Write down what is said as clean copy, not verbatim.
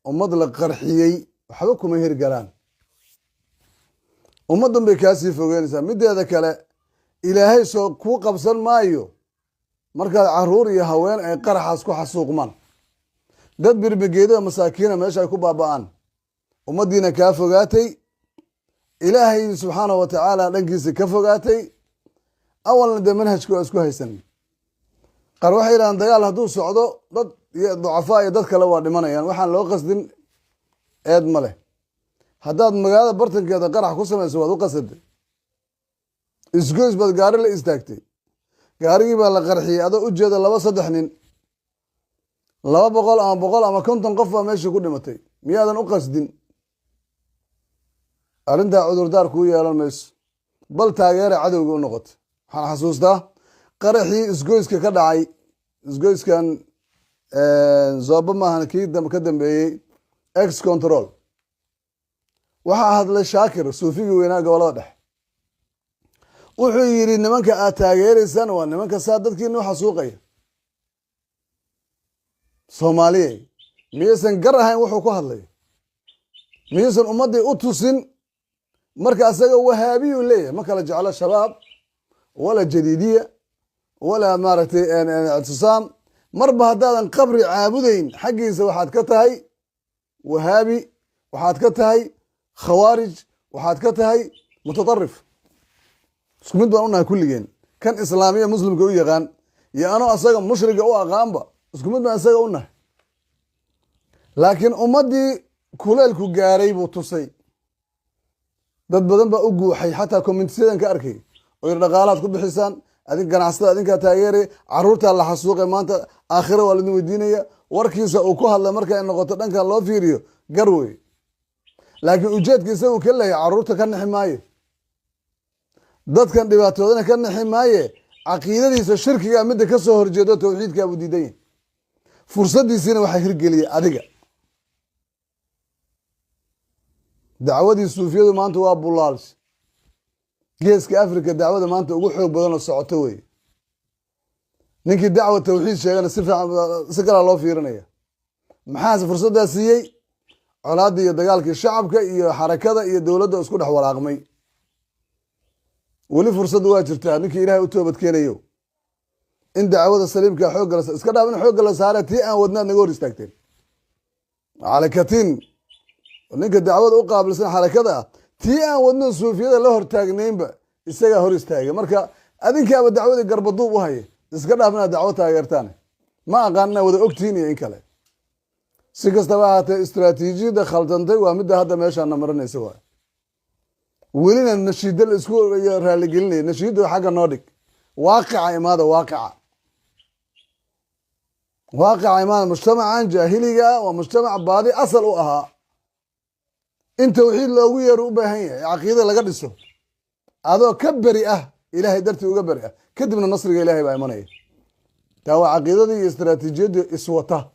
Ummad la qarxiyey waxba kuma hirgalaan, ummaddan bay kaasii fogeynaysaa. Mideeda kale, Ilaahay soo kuu qabsan maayo markaad caruur iyo haween ay qaraxaas ku xasuuqmaan, dad birbigeedada masaakiina meesha ay ku baaba'aan, ummaddiina kaa fogaatay, Ilaahay subxaanahu wa tacaala dhankiisa ka fogaatay. Awalna dee manhajka waa isku haysan. Qaar waxay yidhahdaan dagaal hadduu socdo, dad iyo ducafaa iyo dad kale waa dhimanayaan, waxaan loo qasdin eed ma leh. Haddaad magaalada bartankeeda qarax ku samayso, waad u qasaday. Isgoys baad gaari la istaagtay, gaarigii baa la qarxiyey adoo ujeeda, laba saddex nin, 200 ama 100 ama 50 qof baa meeshii ku dhimatay. Miyaadan u qasdin? Arrintaa cudurdaar kuu yeelan mayso, bal taageera cadowga u noqotay. Waxaan xasuustaa qaraxii isgoyska ka dhacay, isgoyskan Zooba maahan, kii ka dambeeyey Ex Control. Waxaa hadlay Shaakir, suufigii weynaa gobolada dhexe. Wuxuu yidhi: "Nimanka aad taageeraysaan waa nimanka saa dadkiina u xasuuqaya." Soomaaliyey, miyaysan gar ahayn wuxuu ku hadlay? Miyaysan ummaddii u tusin? Marka asaga wahaabiyuu leeyahay, ma kala jeclo Shabaab walaa Jadiidiya walaa maaragtay Ictisaam. Marba haddaadan qabri caabudayn, xaggiisa waxaad ka tahay wahaabi, waxaad ka tahay khawaarij, waxaad ka tahay mutatarif. Isku mid baan unahay kulligeen. Kan islaamiya muslimka u yaqaan iyo anoo asaga mushriga u aqaanba, isku mid baan isaga u nahay. Laakiin ummaddii kuleelku gaaray buu tusay. Dad badan baa u guuxay, xataa commentyadan ka arkay oo yidhi: "Dhaqaalaad ku bixisaan adink, ganacsatada adinkaa taageeraya, caruurtaa la xasuuqay, maanta aakhira waa laidin weydiinaya." Warkiisa uu ku hadlay marka ay noqoto dhankan loo fiiriyo, gar wey. Laakiin ujeedka isagu ka leeyahay, caruurta ka nixi maayo, dadkan dhibaatoodana ka nixi maaye, caqiidadiisa shirkiga midda ka soo horjeedo tawxiidkaa buu diidan yahay. Fursadiisiina waxaa hirgeliyay adiga. Dacwadii suufiyadu maanta waa bulaalsi Geeska Africa. Dacwada maanta ugu xoog badanoo socoto wey. Ninkii dacwa tawxiid sheegana si fiican si kalaa loo fiirinaya. Maxaase fursaddaa siiyey? Colaaddii iyo dagaalkii shacabka iyo xarakada iyo dowladda isku dhex walaaqmay. Weli fursadda waa jirtaa, ninkii Ilahay u toobad keenayo, in dacwada saliimka xoogga la iska dhaaf, in xoogga la saara tii aan wadnaad naga hor istaagteen. Xarakatiin ninka dacwada u qaabilsan xarakada ah, tii aan wadno suufiyada la hortaagnaynba isagaa hor istaagay. Marka adinkaaba dacwadii garbaduub u haya, iska dhaaf inaad dacwo taageertaan. Ma aqaan inaad wada ogtihiin iyo in kale. Si kastaba ahaatee, istraatiijiyadda khaldantay waa midda hadda meeshaana marinaysa. Waay welina nashiido la isku raaligelinaya. Nashiidda xagga noo dhig, waaqica imaada, waaqica, waaqica imaada. Mujtamacan jaahiliga waa mujtamac baadi asal u ahaa. In tawxiid loogu yeero u baahan yahay, caqiida laga dhiso, adoo ka beri ah, Ilaahay dartii uga beri ah. Kadibna nasriga Ilahay baa imanaya. Taa waa caqiidadii iyo istraatiijiyaddii iswata.